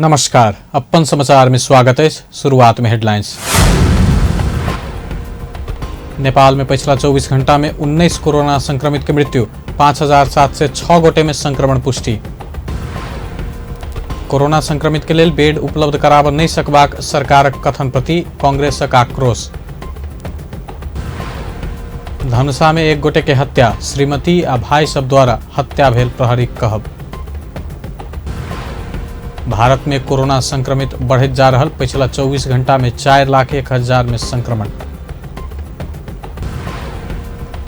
नमस्कार, अपन समाचार में स्वागत है। शुरुआत में हेडलाइंस। नेपाल में पिछला 24 घंटा में 19 कोरोना संक्रमित के मृत्यु, 5706 गोटे में संक्रमण पुष्टि। कोरोना संक्रमित के लेल बेड उपलब्ध कराब नहीं सकबाक सरकारक कथन प्रति कांग्रेसक आक्रोश। धनुषा में एक गोटे के हत्या, श्रीमती आ भाई सब द्वारा हत्या भेल प्रहरी कहब। भारत में कोरोना संक्रमित बढ़ैत जा रहल, पिछला 24 घंटा में 4,01,000 में संक्रमण।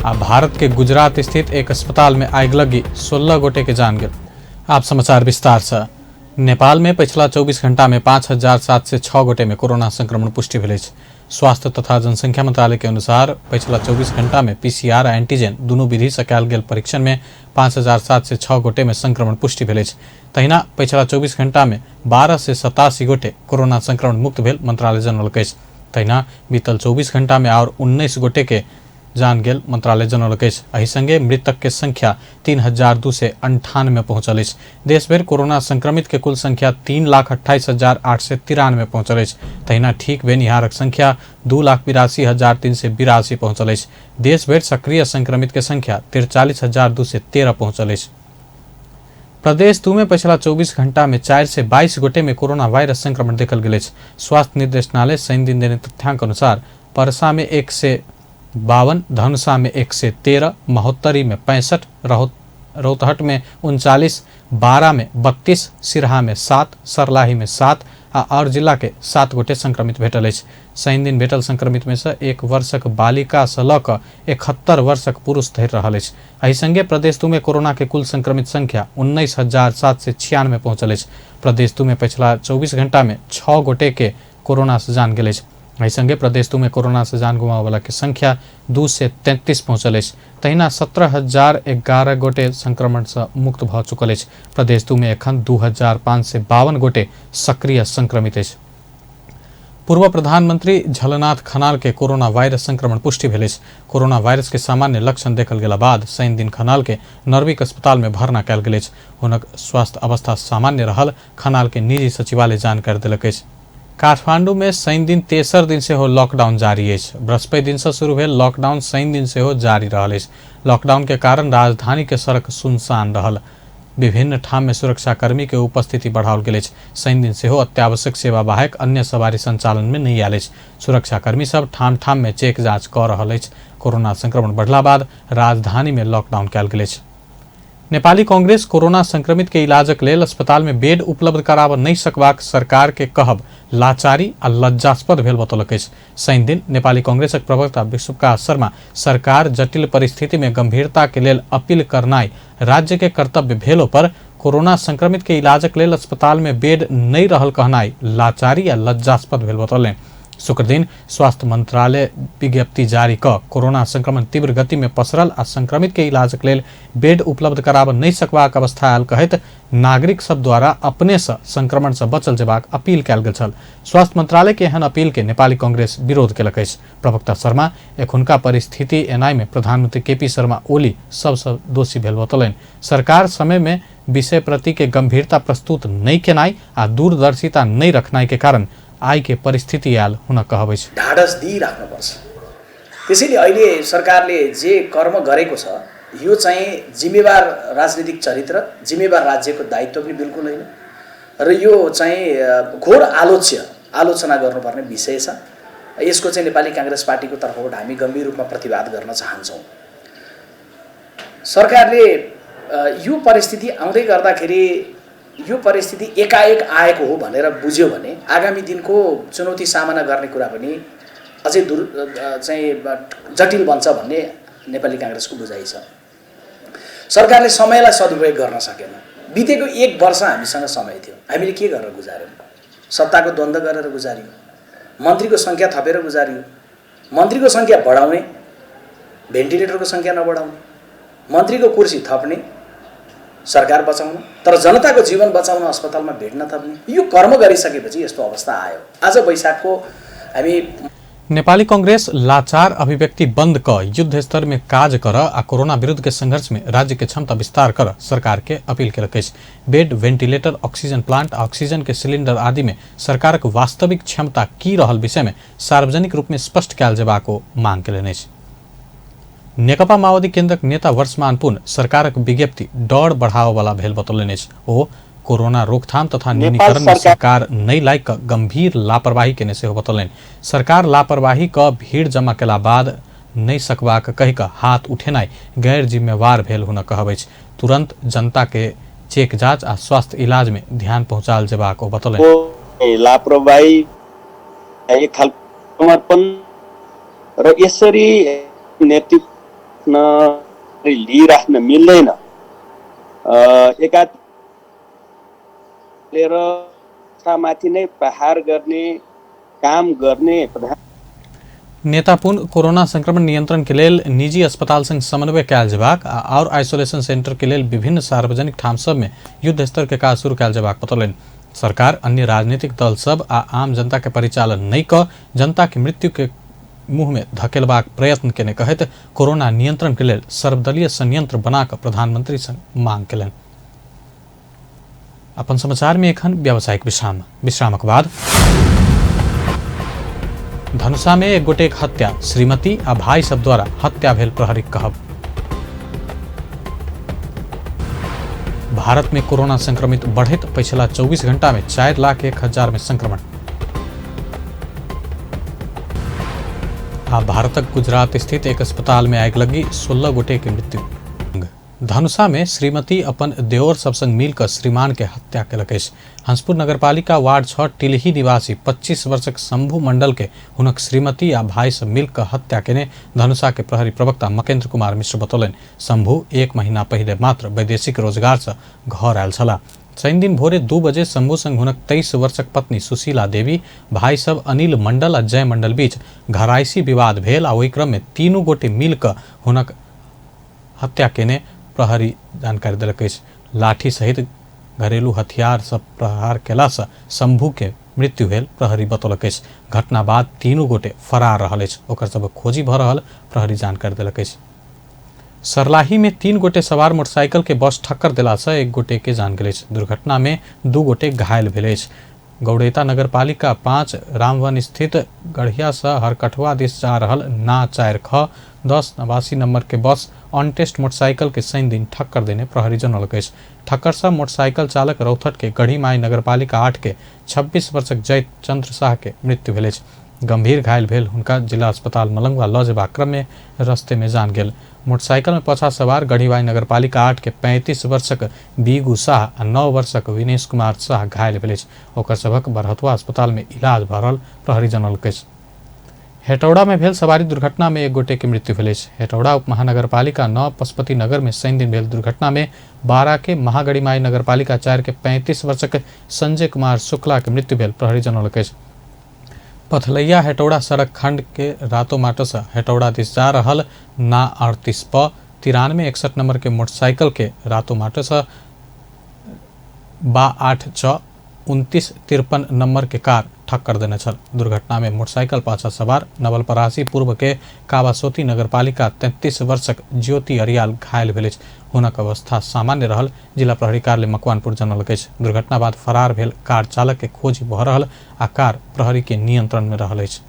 आ भारत के गुजरात स्थित एक अस्पताल में आगि लगी, 16 गोटे के जान गेल। आप समाचार विस्तार से। नेपाल में पिछला 24 घंटा में 5706 गोटे में कोरोना संक्रमण पुष्टि भेल अछि। स्वास्थ्य तथा जनसंख्या मंत्रालय के अनुसार पिछला 24 घंटा में पीसीआर आ एंटीजन दुनू विधि से कयल गेल परीक्षण में 5706 गोटे में संक्रमण पुष्टि भेल अछि। तहिना पिछला 24 घंटा में 1287 गोटे कोरोना संक्रमण मुक्त भेल मंत्रालय जनौलक अछि। तहिना बीतल 24 घंटा में और 19 गोटे के जान गेल मंत्रालय जनौलक अछि। एहि संगे मृतक के संख्या 3298 पहुंचल अछि। देश भरि कोरोना संक्रमित के कुल संख्या 3,28,893 पहुंचल अछि। तहिना ठीक भेनिहारक संख्या 2,82,382 पहुंचल अछि। देश भरि सक्रिय संक्रमित के संख्या 43,213 पहुंचल अछि। प्रदेश 2 में पिछला 24 घंटा में 422 गोटे में कोरोना वायरस संक्रमण देखल गेल अछि। स्वास्थ्य निर्देशनालय शनि दिन देने तथ्यांक अनुसार परसा में 152, धनुषा में 113, महोत्तरी में 65, रौतहट में 39, बारा में 32, सिरहा में 7, सरलाही में 7 आ और जिला के 7 गोटे संक्रमित भेटल अछि। शनि दिन भेटल संक्रमित में से 1 वर्षक बालिका से लऽ कऽ 71 वर्षक पुरुष धरि रहल अछि। एहि संगे प्रदेश 2 में कोरोना के कुल संक्रमित संख्या 19,796 पहुंचल अछि। प्रदेश 2 में पिछला 24 घंटा में 6 गोटे के कोरोना से जान गेल अछि। एहि संगे प्रदेश 2 में कोरोना से जान गुमाबय के संख्या 233 पहुंचल अछि। तहिना 17,011 गोटे संक्रमण से मुक्त भऽ चुकल अछि। प्रदेश 2 में एखन 2,552 गोटे सक्रिय संक्रमित अछि। पूर्व प्रधानमंत्री झलनाथ खनाल के कोरोना वायरस संक्रमण पुष्टि भेल अछि। कोरोना वायरस के सामान्य लक्षण देखल गेला बाद शनि दिन खनाल के नर्विक अस्पताल में भर्ना कयल गेल अछि। हुनक स्वास्थ्य अवस्था सामान्य रहल खनाल के निजी सचिवालय जानकारी देलक अछि। काठमांडू में शनि दिन तेसर दिन सेहो लॉकडाउन जारी अछि। बृहस्पति दिन से शुरू भेल लॉकडाउन शनि दिन सेहो जारी रहल अछि। लॉकडाउन के कारण राजधानी के सड़क सुनसान रहल। विभिन्न ठाम में सुरक्षाकर्मी के उपस्थिति बढ़ाओल गेल अछि। शनि दिन सेहो अत्यावश्यक सेवा बाहेक अन्य सवारी संचालन में नहि आयल अछि। सुरक्षाकर्मी सब ठाम ठाम में चेक जांच कऽ रहल अछि। कोरोना संक्रमण बढ़ला बाद राजधानी में लॉकडाउन कयल गेल अछि। नेपाली कांग्रेस कोरोना संक्रमित के इलाजक लेल अस्पताल में बेड उपलब्ध कराब नहीं सकबाक सरकार के कहब लाचारी आ लज्जास्पद भेल बतौलक अछि। शनि दिन नेपाली कांग्रेसक प्रवक्ता विश्वप्रकाश शर्मा सरकार जटिल परिस्थिति में गंभीरता के लेल अपील करनाइ राज्य के कर्तव्य भेलो पर कोरोना संक्रमित के इलाजक लेल अस्पताल में बेड नहीं रहल कहनाइ लाचारी आ लज्जास्पद भेल बतौलनि। शुक्रदिन स्वास्थ्य मंत्रालय विज्ञप्ति जारी कऽ कोरोना संक्रमण तीव्र गति में पसरल आ संक्रमित के इलाजक लेल बेड उपलब्ध कराब नहीं सकबाक अवस्था आयल कहैत नागरिक सब द्वारा अपने से संक्रमण से बचल जेबाक अपील कयल गेल छल। स्वास्थ्य मंत्रालय के एहन अपील के नेपाली कांग्रेस विरोध केलक अछि। प्रवक्ता शर्मा एखुनका परिस्थिति एनाइ में प्रधानमंत्री केपी शर्मा ओली सबसँ दोषी भेल बतौलनि। सरकार समय में विषय प्रति के गंभीरता प्रस्तुत नहीं केनाइ आ दूरदर्शिता नहीं रखनाइ के कारण आइ के परिस्थिति आयल हुनक कहब अछि। ढाडस दिइराख्नुपर्छ। त्यसैले अहिले सरकारले जे कर्म गरेको छ यो चाहिँ जिम्मेवार राजनीतिक चरित्र, जिम्मेवार राज्यको दायित्व पनि बिल्कुल होइन र यो चाहिँ घोर आलोचना गर्नुपर्ने विषय छ। यसको चाहिँ नेपाली काङ्ग्रेस पार्टीको तर्फबाट हामी गम्भीर रूपमा प्रतिवाद गर्न चाहन्छौँ। सरकारले यो परिस्थिति आउँदै गर्दाखेरि यो परिस्थिति एकाएक आएको हो भनेर बुझ्यो भने आगामी दिनको चुनौती सामना गर्ने कुरा पनि अझै चाहिँ जटिल बन्छ भन्ने नेपाली काङ्ग्रेसको बुझाइ छ। सरकारले समयलाई सदुपयोग गर्न सकेन। बितेको 1 वर्ष हामीसँग समय थियो, हामीले के गरेर गुजार्यौँ? सत्ताको द्वन्द्व गरेर गुजारियो, मन्त्रीको सङ्ख्या थपेर गुजारियो, मन्त्रीको सङ्ख्या बढाउने, भेन्टिलेटरको सङ्ख्या नबढाउने, मन्त्रीको कुर्सी थप्ने, सरकार बचाउन तर जनताको जीवन बचाउन अस्पतालमा बेड नथप्ने, यो कर्म गरिसकेपछि यस्तो अवस्था आयो। आज वैशाखको हामी नेपाली कांग्रेस लाचार अभिव्यक्ति बंद क युद्ध स्तर में काज कर आ कोरोना विरुद्ध के संघर्ष में राज्य के क्षमता विस्तार कर सरकार के अपील केलक अछि। Bed, ventilator, oxygen plant, oxygen के सिलिंडर आदि में सरकारक वास्तविक क्षमता की रहल विषय में सार्वजनिक रूप में स्पष्ट कयल जेबाक ओ मांग केलनि अछि। नेकपा माओवादी केन्द्रक नेता वर्षमान पुन सरकारक विज्ञप्ति डर बढ़ावऽ भेल बतौलनि अछि। ओ कोरोना रोकथाम तथा न्यूनीकरण में सरकार नहि लागि कऽ गंभीर लापरवाही केने सेहो बतौलनि। सरकार लापरवाही कऽ भीड़ जमा केला बाद नहि सकबाक कहि कऽ हाथ उठेनाइ गैर जिम्मेवार भेल हुनक कहब अछि। तुरंत जनता के चेक जांच आ स्वास्थ्य इलाज में ध्यान पहुंचाल जेबाक ओ बतौलनि। लापरवाही एक खालको समर्पण र यसरी नेतृत्व लिइराख्न मिल्दैन। एका लिएर माथि नै प्रहार गर्ने काम गर्ने प्रधान नेता पुन कोरोना संक्रमण नियंत्रण के लेल निजी अस्पताल संग समन्वय कयल जेबाक आ और आइसोलेशन सेंटर के लेल विभिन्न सार्वजनिक ठाम सब में युद्ध स्तर के काज शुरू कयल जेबाक बतौलनि। सरकार अन्य राजनीतिक दल सब आ आम जनता के परिचालन नहि क जनता के मृत्यु के मुँह में धकेलबाक प्रयत्न केने कहैत कोरोना नियंत्रण के लेल सर्वदलीय संयंत्र बना कऽ प्रधानमंत्री संग मांग केलनि। अपन समाचार में एखन व्यावसायिक विश्राम। विश्रामक बाद धनुषा में एक गोटेक हत्या, श्रीमती आ भाई सब द्वारा हत्या भेल प्रहरीक कहब। भारत में कोरोना संक्रमित बढ़ित पिछला 24 घंटा में 4,01,000 में संक्रमण। आ भारतक गुजरात स्थित एक अस्पताल में आगि लगी, 16 गोटे के मृत्यु। धनुषा में श्रीमती अपन देवर सब संग मिलकर श्रीमान के हत्या केलक अछि। हंसपुर नगरपालिका वार्ड 6 टिलही निवासी 25 वर्षक शंभू मंडल के हुनक श्रीमती आ भाई सब मिलकर हत्या केने धनुषा के प्रहरी प्रवक्ता मकेन्द्र कुमार मिश्र बतौलनि। शंभू 1 महीना पहिले मात्र वैदेशिक रोजगार से घर आयल छलाह। शनि दिन भोरे 2 बजे शंभू संग हुनक 23 वर्षक पत्नी सुशीला देवी, भाई सब अनिल मंडल आ जय मंडल बीच घरायसी विवाद भेल आ ओहि क्रम में तीनू गोटे मिलकर हुनक हत्या केने प्रहरी जानकारी देलक अछि। लाठी सहित घरेलू हथियार सब प्रहार केलासँ शंभू के मृत्यु भेल प्रहरी बतौलक अछि। घटना बाद तीनू गोटे फरार रहल अछि, ओकर सबक खोजी भऽ रहल प्रहरी जानकारी देलक अछि। सरलाही में 3 गोटे सवार मोटरसाइकिल के बस ठक्कर देलासँ 1 गोटे के जान गेल अछि। दुर्घटना में 2 गोटे घायल भेल अछि। गौड़ेता नगरपालिका 5 रामवन स्थित गढ़िया से हरकठवा दिस जा रहल ना 4 ख 1089 नंबर के बस ऑनटेस्ट मोटरसाइकिल के शनि दिन ठक्कर देने प्रहरी जनौलक अछि। ठक्कर से मोटरसाइकिल चालक रौथट के गढ़ीमाई नगरपालिका 8 के 26 वर्षक जय चंद्र शाह के मृत्यु भेल अछि। गंभीर घायल भेल हुनका जिला अस्पताल मलंगवा लऽ जेबाक क्रम में रस्ते में जान गेल। मोटरसाइकिल में पाछा सवार गढ़ीमाई नगरपालिका 8 के 35 वर्षक बीगू शाह आ 9 वर्षक विनेश कुमार शाह घायल भेल अछि। ओकर सभक बरहतुआ अस्पताल में इलाज भऽ रहल प्रहरी जनौलक अछि। हेटौड़ा में भेल सवारी दुर्घटना में 1 गोटे के मृत्यु भेल अछि। हेटौड़ा उप महानगरपालिका 9 पशुपति नगर में शनि दिन भेल दुर्घटना में 12 के महागढ़ीमाई नगरपालिका 4 के 35 वर्षक संजय कुमार शुक्ला के मृत्यु भेल प्रहरी जनौलक अछि। पथलैया हेटौड़ा सड़क खंड के रातो माटो से हेटौड़ा दिस जा रहल ना 38 प 9361 नंबर के मोटरसाइकिल के रातो माटो से बा 8 6 29 53 नंबर के कार ठक्कर देने छल। दुर्घटना में मोटरसाइकिल पाछा सवार नवलपरासी पूर्व के कावासोती नगरपालिका 33 वर्षक ज्योति अरियाल घायल भेल अछि। हुनक अवस्था सामान्य रहल जिला प्रहरी कार्यालय मकवानपुर जनौलक अछि। दुर्घटना बाद फरार भेल कार चालक के खोज भऽ रहल आ कार प्रहरी के नियंत्रण में रहल अछि।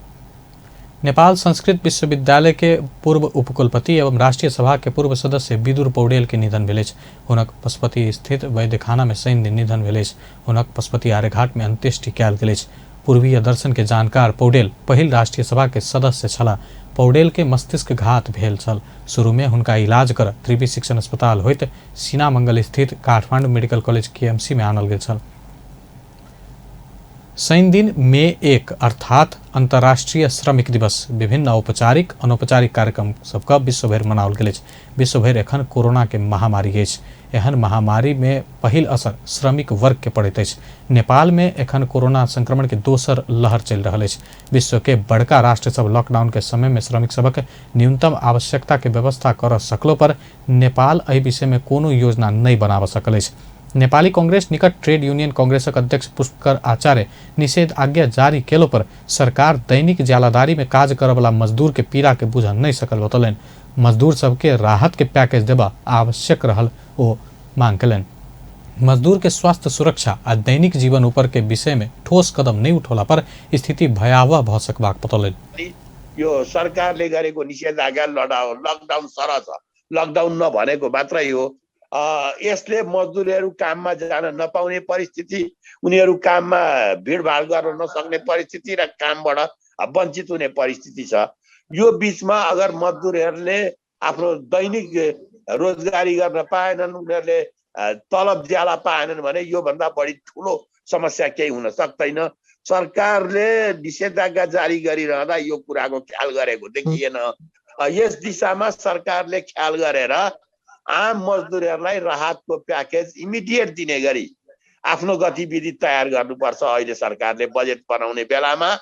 नेपाल संस्कृत विश्वविद्यालय के पूर्व उपकुलपति एवं राष्ट्रीय सभा के पूर्व सदस्य विदुर पौडेल के निधन भेल अछि। हुनक पशुपति स्थित वैद्यखाना में शनि दिन निधन भेल अछि। हुनक पशुपति आर्यघाट में अंत्येष्टि कयल गेल अछि। पूर्वीय दर्शन के जानकार पौडेल पहिल राष्ट्रीय सभा के सदस्य छलाह। पौडेल के मस्तिष्क घात भेल छल। शुरू में हुनका इलाज कर त्रिवी शिक्षण अस्पताल होइत सीनामंगल स्थित काठमांडू मेडिकल कॉलेज KMC में आनल गेल छल। शनि दिन मई 1 अर्थात अंतर्राष्ट्रीय श्रमिक दिवस विभिन्न औपचारिक अनौपचारिक कार्यक्रम सबके विश्वभरि मनाओल गेल अछि। विश्वभरि एखन कोरोना के महामारी अछि। एहन महामारी में पहिल असर श्रमिक वर्ग के पड़ैत अछि। नेपाल में एखन कोरोना संक्रमण के दोसर लहर चलि रहल अछि। विश्व के बड़का राष्ट्र सब लॉकडाउन के समय में श्रमिक सबक न्यूनतम आवश्यकता के व्यवस्था कर सकलो पर नेपाल एहि विषय में कोनो योजना नहीं बनाब सकल अछि। नेपाली कांग्रेस निकट ट्रेड यूनियन कांग्रेसक अध्यक्ष पुष्कर आचार्य निषेध आज्ञा जारी केलो पर सरकार दैनिक ज्यालादारी में काज करऽवला मजदूर के पीड़ा के बुझ नहीं सकल बतौलनि। मजदूर सबके राहत के पैकेज देबा आवश्यक रहल ओ मांग कयलनि। मजदूर के स्वास्थ्य सुरक्षा आ दैनिक जीवन ऊपर के विषय में ठोस कदम नहीं उठौला पर स्थिति भयावह भ सकबाक बतौलनि। यो सरकारले गरेको निषेधाज्ञा लकडाउन सरह छ, लकडाउन नभनेको मात्रै हो। यसले मजदुरहरू काममा जान नपाउने परिस्थिति, उनीहरू काममा भिडभाड गर्न नसक्ने परिस्थिति र कामबाट वञ्चित हुने परिस्थिति छ। यो बिचमा अगर मजदुरहरूले आफ्नो दैनिक रोजगारी गर्न पाएनन्, उनीहरूले तलब ज्याला पाएनन् भने योभन्दा बढी ठुलो समस्या केही हुन सक्दैन। सरकारले निषेधाज्ञा जारी गरिरहँदा यो कुराको ख्याल गरेको देखिएन। यस दिशामा सरकारले ख्याल गरेर आम मजदुरहरूलाई राहतको प्याकेज इमिडिएट दिने गरी आफ्नो गतिविधि तयार गर्नुपर्छ अहिले सरकारले बजेट बनाउने बेलामा।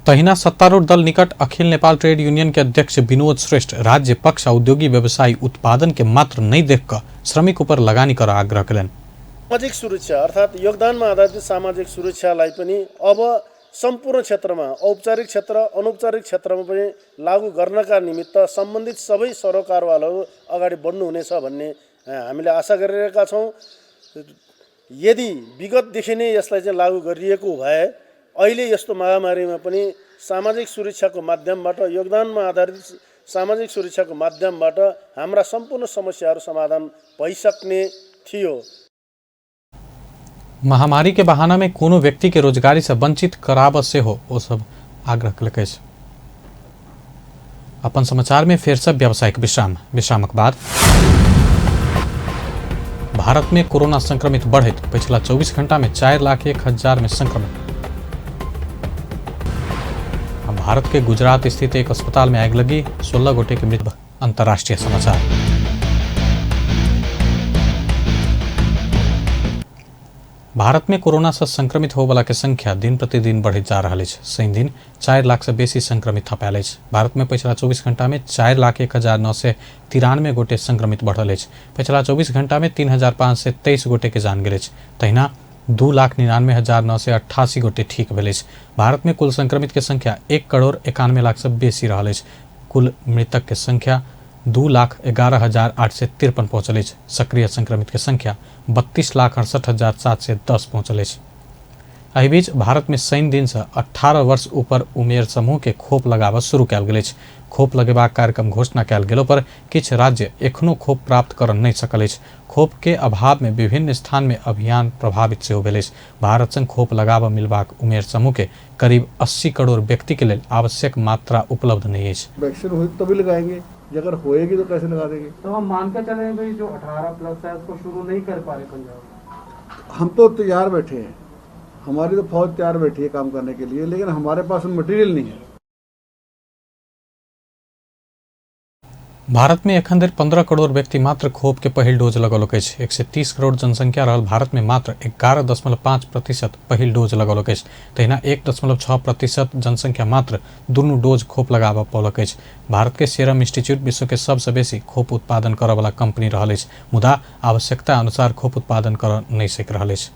तहिना सत्तारूढ़ दल निकट अखिल नेपाल ट्रेड यूनियन के अध्यक्ष विनोद श्रेष्ठ राज्य पक्ष औद्योगिक व्यवसायी उत्पादन के मात्र नहीं देखकर श्रमिक ऊपर लगानी कर आग्रह कयलनि। सामाजिक सुरक्षा अर्थात् योगदानमा आधारित सामाजिक सुरक्षालाई पनि अब सम्पूर्ण क्षेत्रमा, औपचारिक क्षेत्र अनौपचारिक क्षेत्रमा पनि लागू गर्नका निमित्त सम्बन्धित सबै सरोकारवालाहरू अगाडि बढ्नुहुनेछ भन्ने हामीले आशा गरिरहेका छौँ। यदि विगतदेखि नै यसलाई चाहिँ लागू गरिएको भए अहिले यस्तो महामारीमा पनि सामाजिक सुरक्षाको माध्यमबाट, योगदानमा आधारित सामाजिक सुरक्षाको माध्यमबाट हाम्रा सम्पूर्ण समस्याहरू समाधान भइसक्ने थियो। महामारी के बहाना में कोनो व्यक्ति के रोजगारी से वंचित कराब से हो वो सब आग्रह कयलक अछि। अपन समाचार में फेर सब व्यावसायिक विश्राम। विश्रामक बाद भारत में कोरोना संक्रमित बढ़ित, पिछला 24 घंटा में 4,01,000 में संक्रमण। भारत के गुजरात स्थित एक अस्पताल में आग लगी, 16 गोटे की मृत्यु। अंतर्राष्ट्रीय समाचार। भारत में कोरोना से संक्रमित होबला के संख्या दिन प्रतिदिन बढ़ैत जा रहल अछि। शनि दिन 4 लाख से बेसी संक्रमित थपायल अछि। भारत में पिछला 24 घंटा में 4,01,993 गोटे संक्रमित बढ़ल अछि। पिछला 24 घंटा में 3,523 गोटे के जान गेल अछि। तहिना 2,99,988 गोटे ठीक भेल अछि। भारत में कुल संक्रमित के संख्या 1,91,00,000 से बेसी रहल अछि। कुल मृतक के संख्या 2,11,853 पहुँचल अछि। सक्रिय संक्रमित के संख्या 32,68,710 पहुँचल अछि। एहि बीच भारत में शनि दिन से 18 वर्ष ऊपर उमेर समूह के खोप लगाबऽ शुरू कयल गेल अछि। खोप लगेबाक कार्यक्रम घोषणा कयल गेलो पर किछु राज्य एखनो खोप प्राप्त कर नहि सकल अछि। खोप के अभाव में विभिन्न स्थान में अभियान प्रभावित सेहो भेल अछि। भारत संग खोप लगाबऽ मिलबाक उमेर समूह के करीब 80 करोड़ व्यक्ति के लेल आवश्यक मात्रा उपलब्ध नहीं अछि। वैक्सीन हुई तभी लगाएंगे, अगर होएगी तो कैसे लगा देंगे? तो हम मान के चले भाई जो 18 प्लस है उसको शुरू नहीं कर पा रहे पंजाब। हम तो तैयार बैठे हैं, हमारी तो फौज तैयार बैठी है काम करने के लिए, लेकिन हमारे पास मटेरियल नहीं है। भारत में एखन धरि 15 करोड़ व्यक्ति मात्र खोप के पहिल डोज लगौलक अछि। 130 करोड़ जनसंख्या रहल भारत में मात्र 11.5% पहिल डोज लगौलक अछि। तहिना 1.6% जनसंख्या मात्र दुनू डोज खोप लगाबऽ पौलक अछि। भारत के सीरम इंस्टीट्यूट विश्व के सबसँ बेसी खोप उत्पादन करऽवला कंपनी रहल अछि, मुदा आवश्यकता अनुसार खोप उत्पादन कर नहि सकि रहल अछि।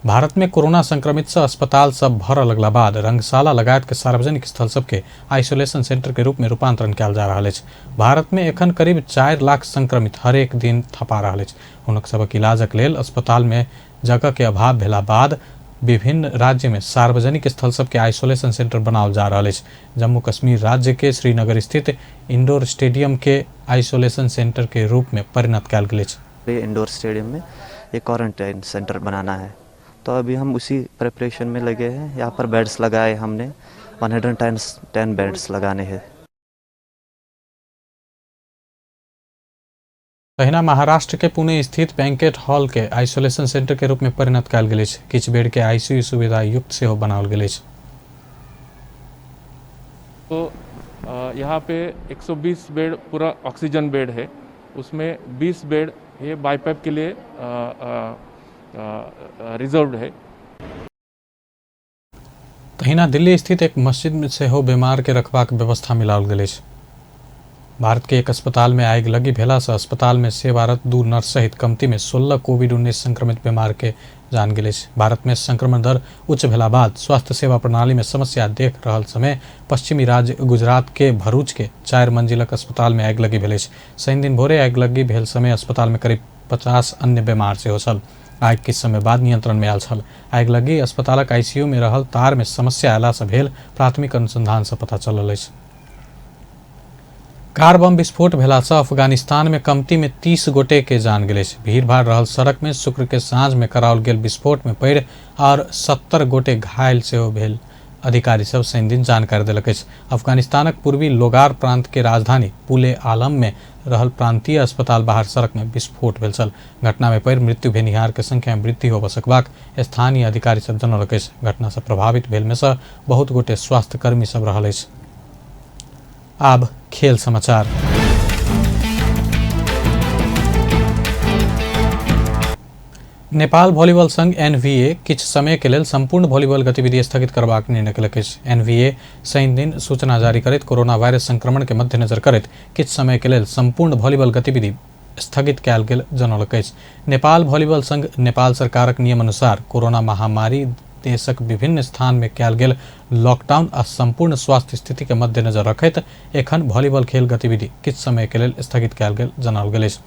भारत में कोरोना संक्रमित से अस्पताल सब भरऽ लगला बाद रंगशाला लगायत के सार्वजनिक स्थल सबके आइसोलेशन सेंटर के रूप में रूपांतरण कयल जा रहल अछि। भारत में एखन करीब 4 लाख संक्रमित हरेक दिन थपा रहल अछि। हुनक सबक इलाजक लेल अस्पताल में जगह के अभाव भेला बाद विभिन्न राज्य में सार्वजनिक स्थल सबके आइसोलेशन सेंटर बनाओल जा रहल अछि। जम्मू कश्मीर राज्य के श्रीनगर स्थित इंडोर स्टेडियम के आइसोलेशन सेंटर के रूप में परिणत कयल गेल अछि। इंडोर स्टेडियम में एक क्वारंटाइन सेंटर बनाना है, तो अभी हम उसी प्रिपरेशन में लगे हैं। यहाँ पर बेड्स लगाए हमने, 110 बेड्स लगाने हैं। तहिना महाराष्ट्र के पुणे स्थित बैंकेट हॉल के आइसोलेशन सेंटर के रूप में परिणत कयल गेल अछि। किछु बेड के आईसीयू सुविधा युक्त सेहो बनाओल गेल अछि। तो यहाँ पे 120 बेड पूरा ऑक्सीजन बेड है, उसमें 20 बेड ये बाईपैप के लिए रिजर्व्ड है। तहिना दिल्ली स्थित एक मस्जिद में सेहो बीमार के रखबाक व्यवस्था मिलाओल गेल अछि। भारत के एक अस्पताल में आगि लगी भेला से अस्पताल में सेवारत 2 नर्स सहित कमती में 16 कोविड-19 संक्रमित बीमार के जान गेल अछि। भारत में संक्रमण दर उच्च भेला बाद स्वास्थ्य सेवा प्रणाली में समस्या देख रहल समय पश्चिमी राज्य गुजरात के भरूच के 4 मंजिलक अस्पताल में आगि लगी भेल अछि। शनि दिन भोरे आगि लगी भेल समय अस्पताल में करीब 50 अन्य बीमार सेहो छल। आगि किछु समय बाद नियंत्रण में आयल छल। आगि लगी अस्पतालक आईसीयू में रहल तार में समस्या अयला से भेल प्राथमिक अनुसंधान से पता चलल अछि। कार बम विस्फोट भेला से अफगानिस्तान में कमती में 30 गोटे के जान गेल अछि। भीड़भाड़ रहल सड़क में शुक्र के साँझ में कराओल गेल विस्फोट में पड़ि और 70 गोटे घायल सेहो भेल अधिकारी सब शनि दिन जानकारी देलक अछि। अफगानिस्तानक पूर्वी लोगार प्रांत के राजधानी पुले आलम में रहल प्रांतीय अस्पताल बाहर सड़क में विस्फोट भेल छल। घटना में पड़ि मृत्यु भेनिहार के संख्या में वृद्धि होबय सकबाक स्थानीय अधिकारी सब जनौलक अछि। घटना से प्रभावित भेल में से बहुत गोटे स्वास्थ्यकर्मी सब रहल अछि। आब खेल समाचार। नेपाल वॉलीबॉल संघ एनवीए किछु समय के लेल संपूर्ण वॉलीबॉल गतिविधि स्थगित करबाक निर्णय केलक अछि। एनवीए शनि दिन सूचना जारी करैत कोरोना वायरस संक्रमण के मद्देनजर करैत किछु समय के लेल संपूर्ण वॉलीबॉल गतिविधि स्थगित कयल गेल जनौलक अछि। नेपाल वॉलीबॉल संघ नेपाल सरकारक नियम अनुसार कोरोना महामारी देशक विभिन्न स्थान में कयल गेल लॉकडाउन आ संपूर्ण स्वास्थ्य स्थिति के मद्देनजर रखैत एखन वॉलीबॉल खेल गतिविधि किछु समय के लेल स्थगित कयल गेल जनाओल गेल अछि।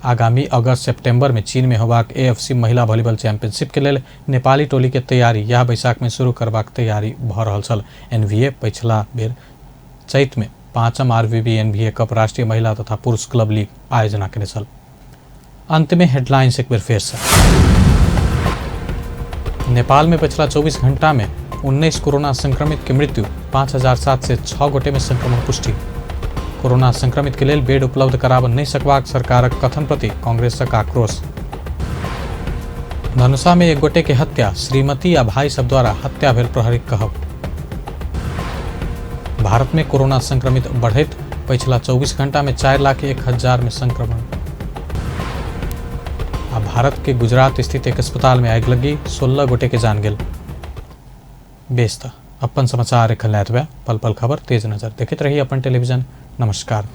आगामी अगस्त सितंबर में चीन में होबाक एएफसी महिला वॉलीबॉल चैंपियनशिप के लेल नेपाली टोली के तैयारी यह बैसाख में शुरू करबाक तैयारी भऽ रहल छल। एनवीए पछिला बेर चैत में 5म आरवीबी एनवीए कप राष्ट्रीय महिला तथा पुरुष क्लब लीग आयोजना केने छल। अंत में हेडलाइंस एक बेर फेर से। नेपाल में पिछला 24 घंटा में 19 कोरोना संक्रमित के मृत्यु, 5706 गोटे में संक्रमण पुष्टि। कोरोना संक्रमित के लेल बेड उपलब्ध कराब नहीं सकबाक सरकारक कथन प्रति कांग्रेसक आक्रोश। धनुषा में एक गोटे के हत्या, श्रीमती आ भाई सब द्वारा हत्या भेल प्रहरी कहब। भारत में कोरोना संक्रमित बढ़ैत पिछला 24 घंटा में 4,01,000 में संक्रमण। आ भारत के गुजरात स्थित एक अस्पताल में आगि लगी, 16 गोटे के जान गेल। बेस त अपन समाचार एखन एतबे। पल पल खबर तेज नजर देखैत रही अपन टेलीविजन। नमस्कार।